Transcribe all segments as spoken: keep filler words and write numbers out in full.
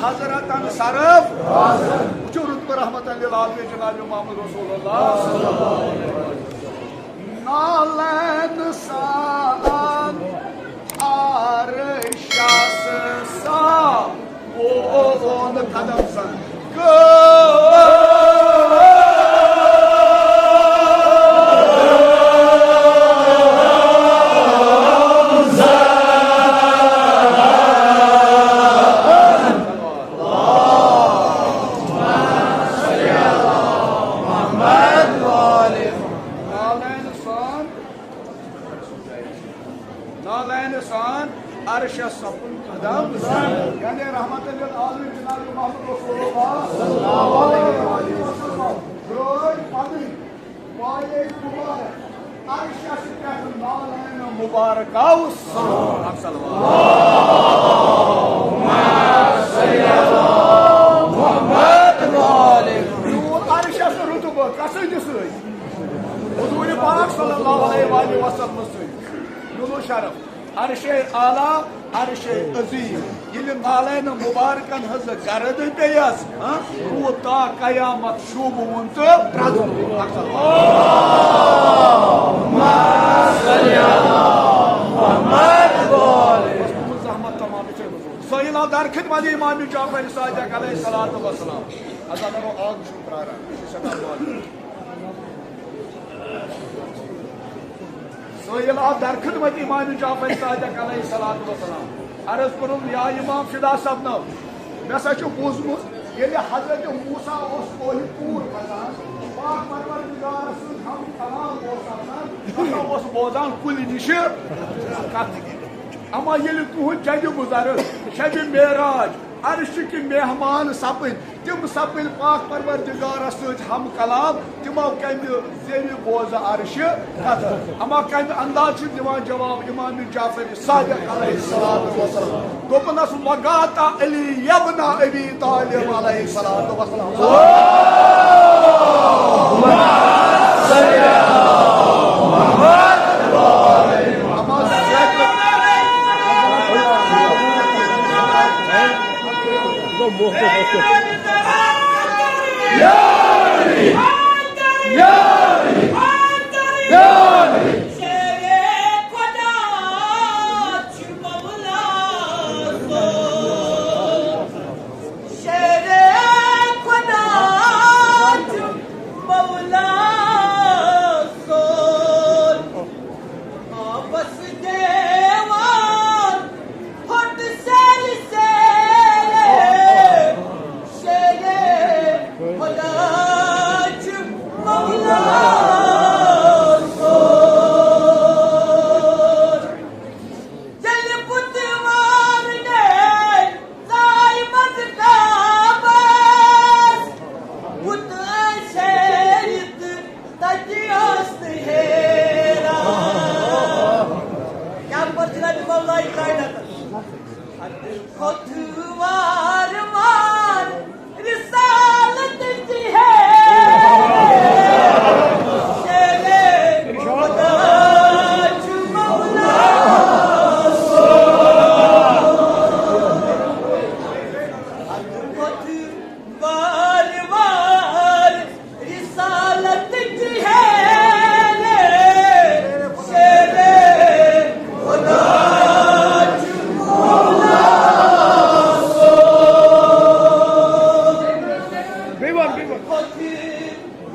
حضرتن صرف۔ وٕچھِو رُتبہٕ رحمتن للعالمین جناب محمد رسول اللہ۔ نالین سان عرشس سا وون قدم سن۔ نالین سان، نالین سان عرشس سپُد قدم۔ یعنی رحمت للعالمین جناب محمد رسول اللہ صلی اللہ علیہ وسلم درٛٲے پنٕنۍ پایے مبارک عرشس پٮ۪ٹھ نالین مبارکاو سان۔ اکھ صلوات۔ یور عرشس رُتبہٕ کسٕنٛدِ سۭتۍ؟ حضور پاک صلی اللہ علیہ وآلہ وسلم سۭتۍ۔ یِہُنٛد شرف۔ عرش اعلیٰ، عرش عظیم۔ ییٚلہِ نالین مبارکن ہٕنٛز گرد پیٚیس، ہاں، روٗد تا قیامت شوٗبہٕ وُن تہٕ پرٛزٕ وُن۔ اکھ صلوات۔ اللہم صل علی محمد و آل محمد۔ زحمت تمام۔ سٲیِل آو در خدمت امام جعفر صادق علیہ الصلوۃ والسلام۔ از اگر آگ چھُ پراران، یہِ چھُ سٮ۪ٹھاہ معذرت۔ سٲیِل آو در خدمت امام جعفر صادق علیہ الصلوۃ والسلام۔ عرض کوٚرُن، یا امام فدا صٲبنو، مےٚ ہسا چھُ بوٗزمُت، ییٚلہِ حضرت موسیٰ اوس کوہِ طور کھسان، پاک پروردگارس سۭتۍ ہم کلام اوس آسان، سُہ ہسا اوس بوزان کُلہِ نِشہِ کتھ۔ اما ییٚلہِ تُہُنٛد جدِ گُزر، شبِ معراج، عرشٕکۍ مہمان سپٕدۍ، تِم سپٕدۍ پاک پروردگارس سۭتۍ ہم کلام، تِمو کمہِ ذٔریعہٕ بوزٕ عرشہِ کتھٕ؟ اما کمہِ انداز چھُ دِوان جواب امام جعفر صادق علیہ الصلوۃ والسلام؟ دوٚپنس، وگات علی یبن ابی طالب علیہ الصلوۃ والسلام۔ اما واپس دیوان پھٹ سیل سیل، شیر خدا چھ مولا سون۔ ییٚلہِ بُتوار گٔے ژاے منٛز کعبس، بُت ٲسۍ شیرِتھ تَتہِ ٲس نہٕ ہیران۔ کیٛاہ پَتہٕ جناب مولائے کائنات؟ اَتہِ کھوٚت وارٕ وارٕ رسالت تہِ ہیران۔ شیرے خدا چھُ مولا سون۔ اَتہِ کھوٚت وارٕ وارٕ رسالت تہِ ہیرے، شیرے خدا چھُ مولا سون۔ بیٚیہِ وَن، بیٚیہِ وَن۔ کھوٚت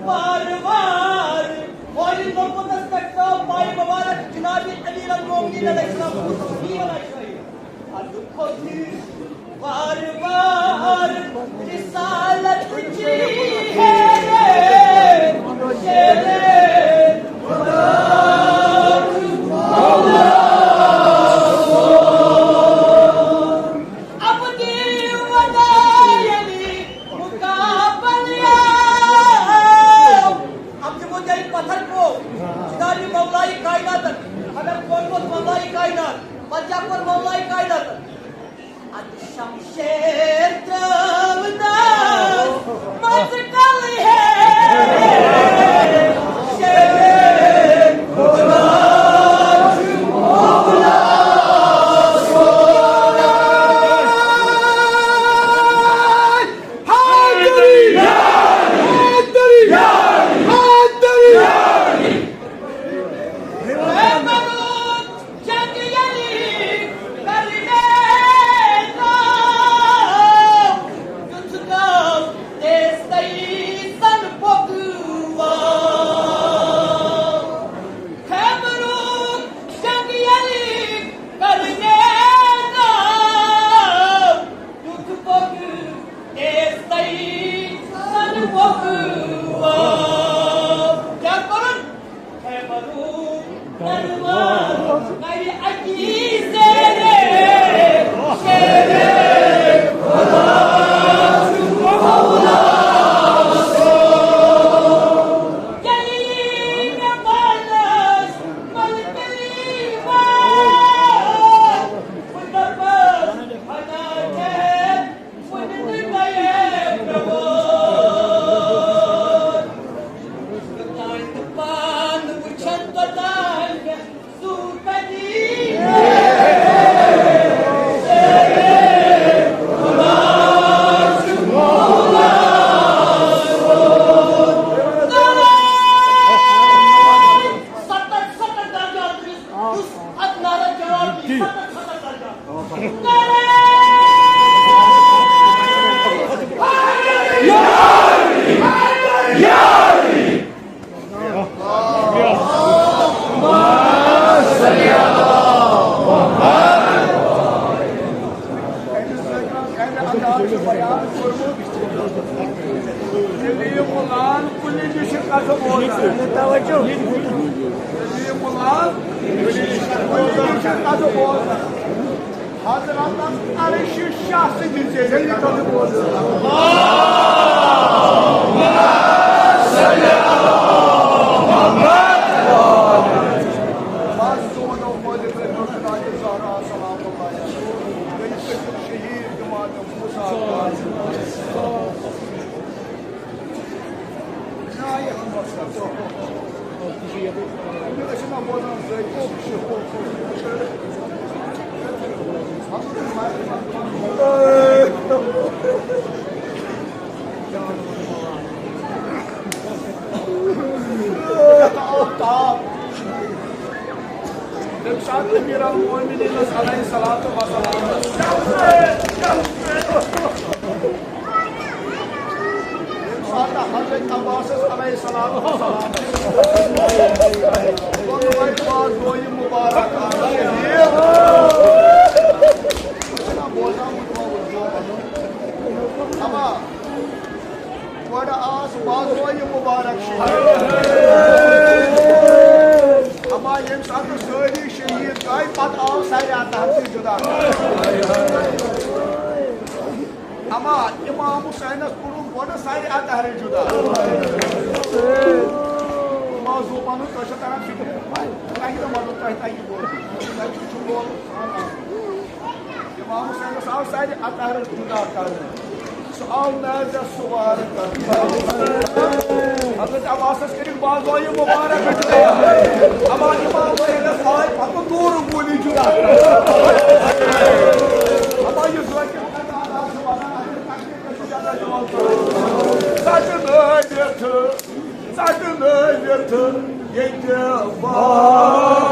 وارٕ وارٕ ہورِ نوٚمتَس پٮ۪ٹھ ترٛٲو پاے مبارک جناب امیر المومنین علیہ السلام۔ اَدٕ کھوٚت وارٕ وارٕ رسالت چی ہے، شیرے خدا۔ ابدی ودا ییٚلہِ مُقابل آو۔ اب جب وہ جائی پتھر کو، جناب مولائے کائنات، اگر کون کو مولائے کائنات، پتہ کون مولائے کائنات۔ اد شمشیر ترٲونس منٛز کل ہے۔ ییٚلہِ یہِ مُلان کُنہِ جایہِ چھِ کَتھٕ بوزان۔ توجہ۔ ییٚلہِ یہِ مُلان کُنہِ جایہِ چھِ کَتھٕ بوزان۔ حضرتن عرشِ شاہ سٕنٛدِ ذٔریعہٕ کَتھٕ بوزان۔ بس چونو مٲلِک رٔٹِو خدایہِ زہرا سلام اللہ علیہا۔ گٔے شہیٖد جماعت موسیٰ۔ تَمہِ ساتہٕ أمیٖر المومنیٖنَس علیہ الصلوۃ والسلام۔ ییٚمہِ ساتہٕ حضرت عباسس علیہ الصلوۃ والسلام دۄنوَے پاس دۄہ یہِ مُبارک آسہٕ شہیٖد۔ اما گۄڈٕ آس بازویہِ مُبارک شہیٖد۔ اما ییٚمہِ ساتہٕ سٲری شہیٖد گٔے، پتہٕ آو سرِ اطہر تہِ جُدا۔ اما امام حسینس کوٚرُکھ گۄڈٕ سرِ اطہر جُدا۔ بازو پنُن تۄہہِ چھو تران فکر۔ تۄہہِ کیٛاہ مطلب، تۄہہِ تۄہہِ یہِ گوٚو؟ تۄہہِ چھُو چھُ گوٚو؟ امام حسینس آو سرِ اطہر جدا کرنہٕ۔ سُہ آو نازِ سوار کرنہٕ۔ حضرت عباسس کٔرِکھ بازویہِ مُبارک جدا۔ اما امام حسینس آے پتہٕ دوٗرٕ گوٗلی جدا کرنہٕ۔ اما یہِ ذٲکِر ژٹنٲوِتھ، ژٹنٲوِتھ ییٚتہِ وارٕ۔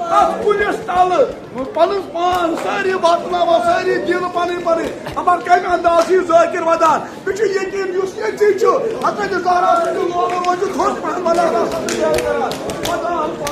تَتھ کُلِس تَلہٕ پَنُن پان سٲری واتناوان، سٲری دِل پَنٕنۍ پَنٕنۍ۔ اَما کَمہِ اندازٕ یہِ ذٲکِر وَدان؟ مےٚ چھُ یقیٖن یُس ییٚتی چھُ، حضرت زہرا سٕنٛدِ لولہٕ روزِ تھوٚد پَہَم بَناوان سَتھ جایہِ کَران۔ وَدان پان۔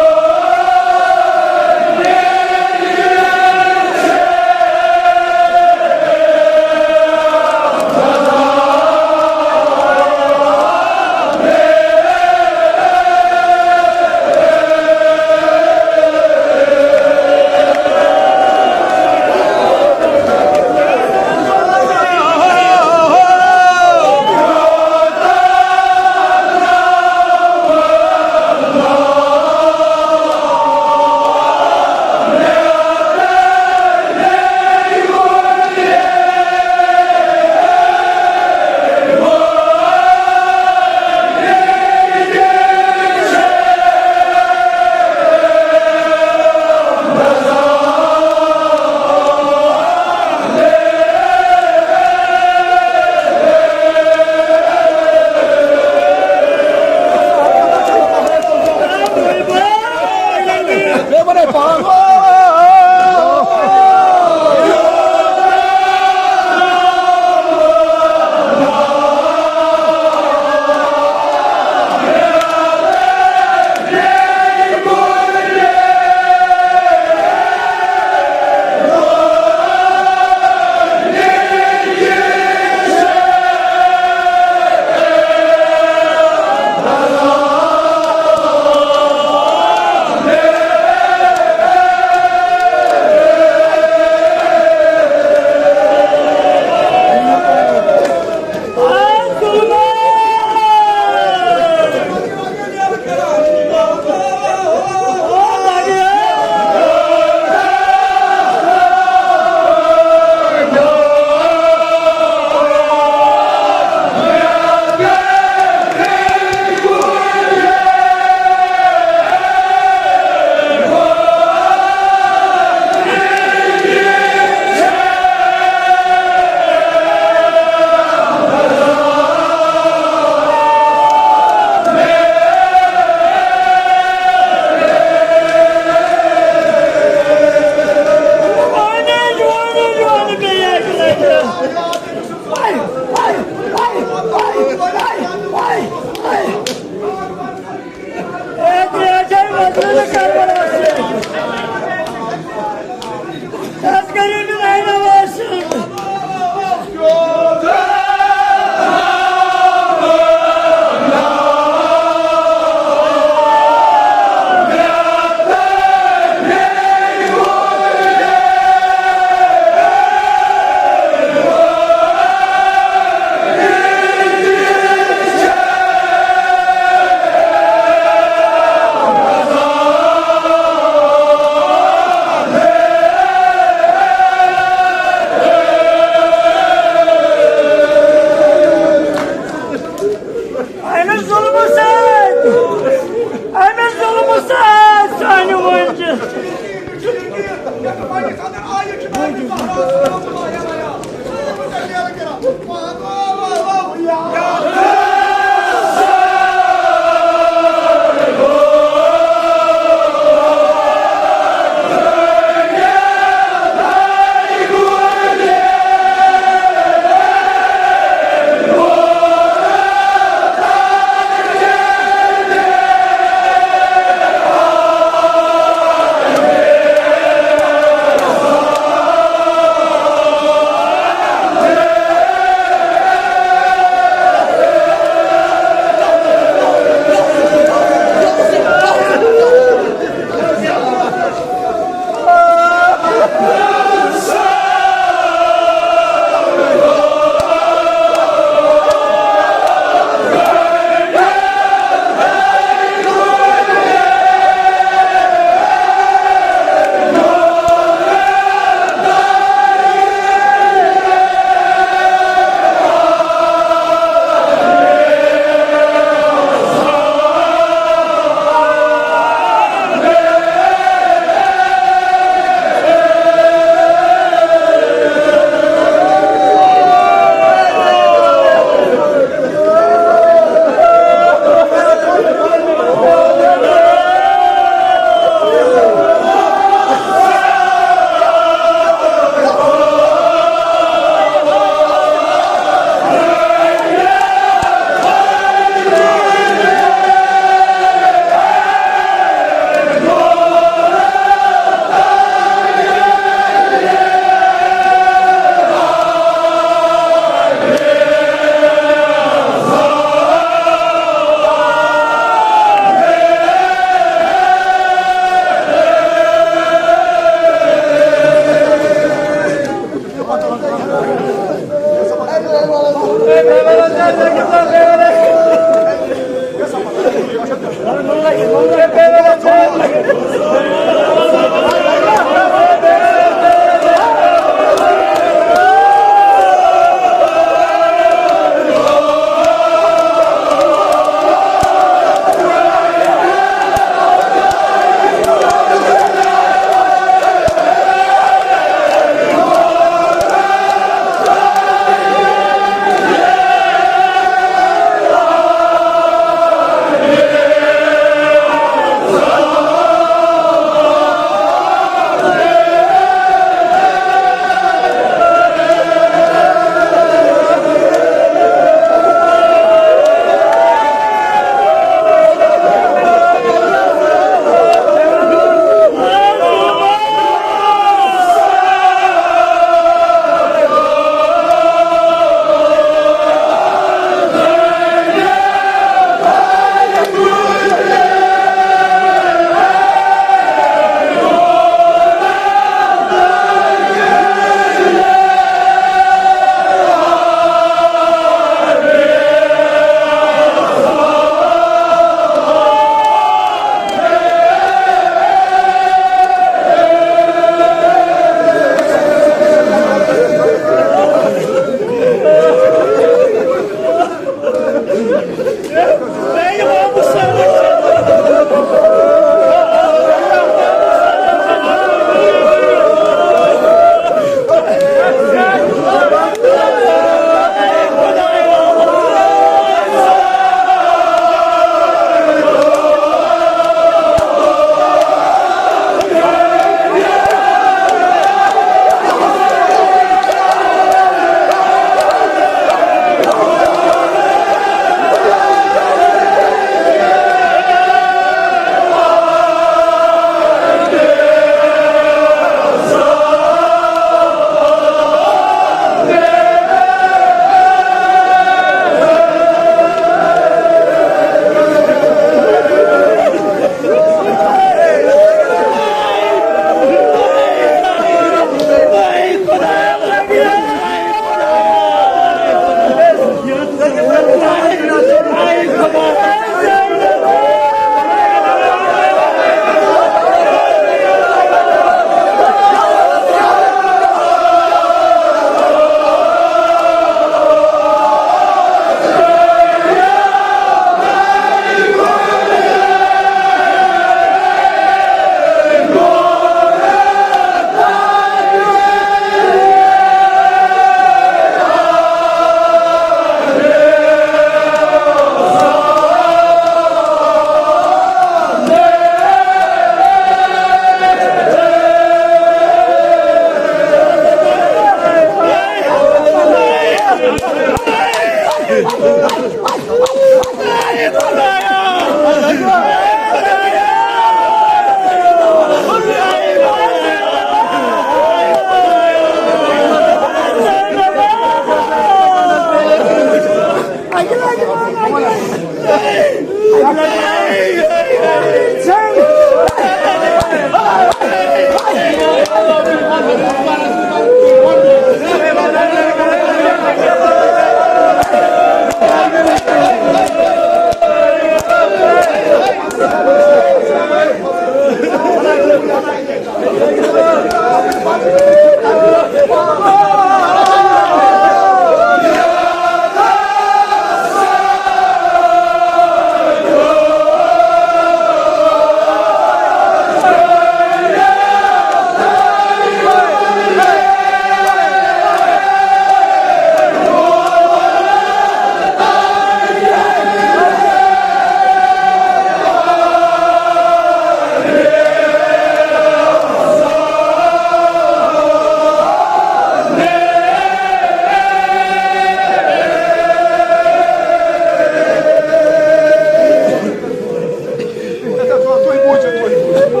تُہۍ بوٗزِو، تُہۍ بوٗزِو۔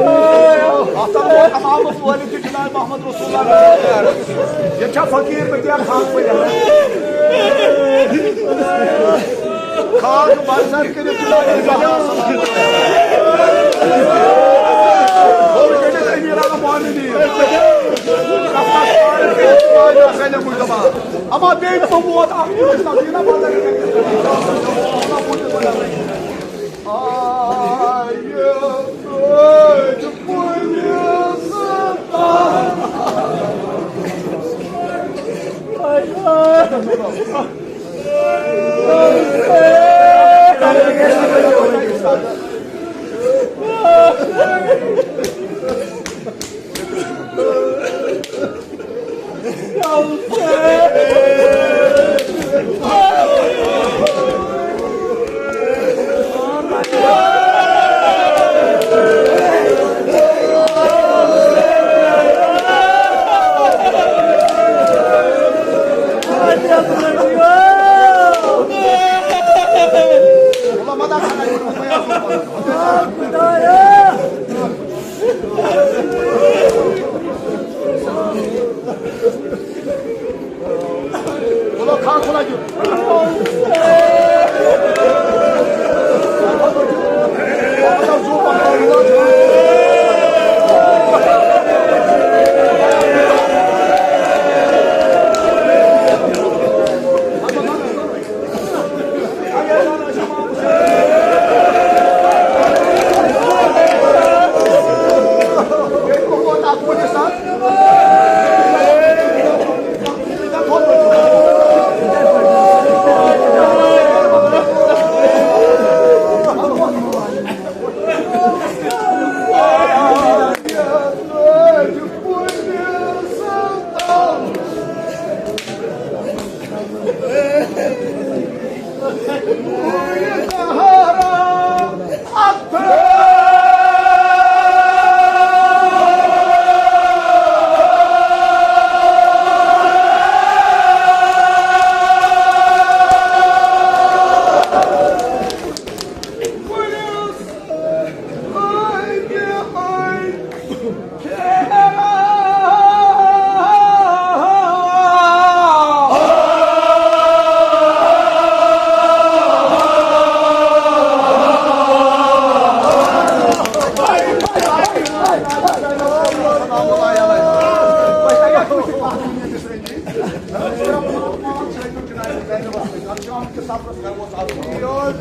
اَتھ منٛز گوٚو اَمامَس وٲلِتھ تہِ جناب محمد رسول اللہ۔ ییٚتہِ چھا فقیٖر بہٕ کیٛاہ خاک پٔرِتھ؟ خاک برسر کٔرِتھ جناب اعجاز۔ اور کٔرِتھ أمیٖرانہ معاملہٕ۔ اما بیٚیہِ پوٚمُت اکھ چیٖز نہ، یہِ نہ بدل۔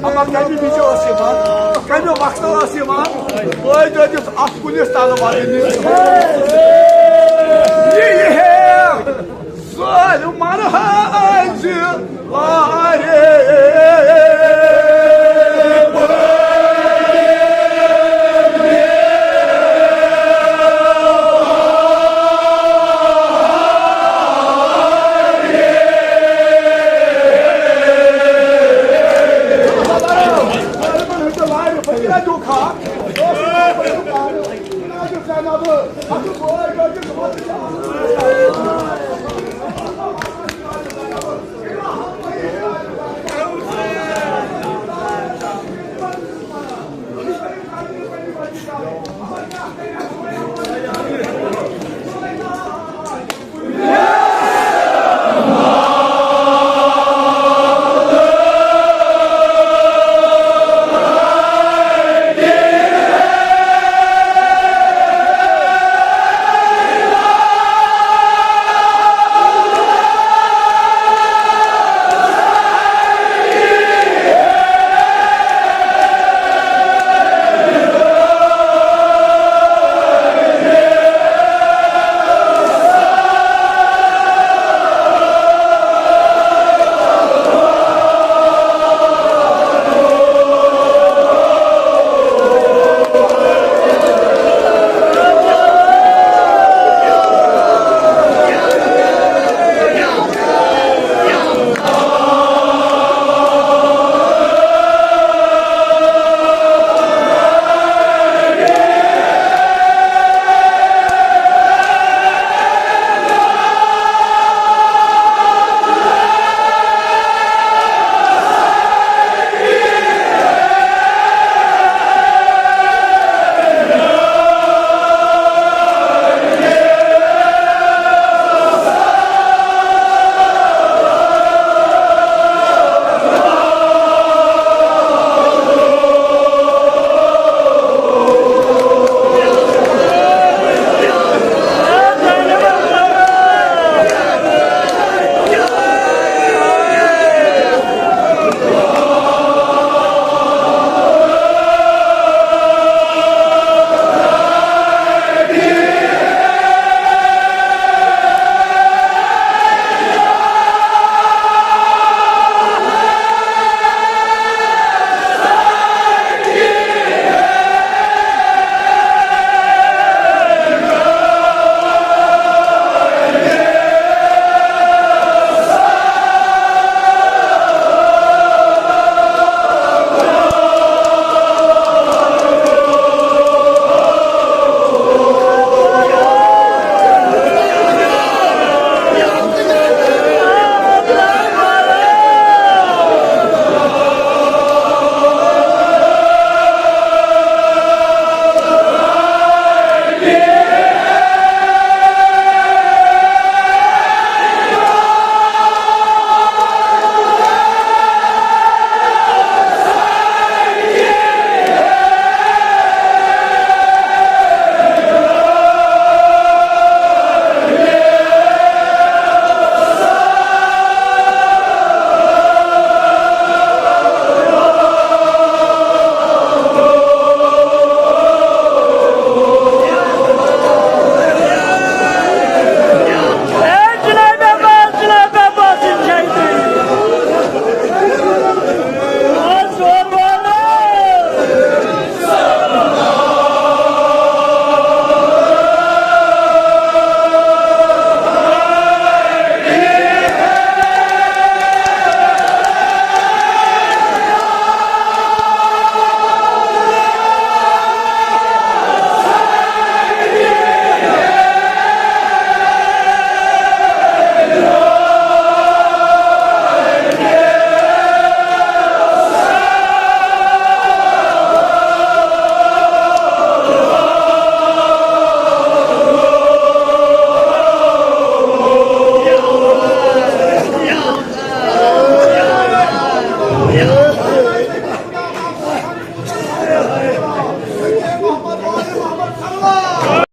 اما کمہِ وِزِ اوس یِوان، کمہِ وقتہٕ اوس یِوان، وٲتۍ وٲتِس اَتھ کُلِس تَلہٕ وَلہٕ نِش۔ یہِ یہِ ہے ظٲلمَن ہٕنٛز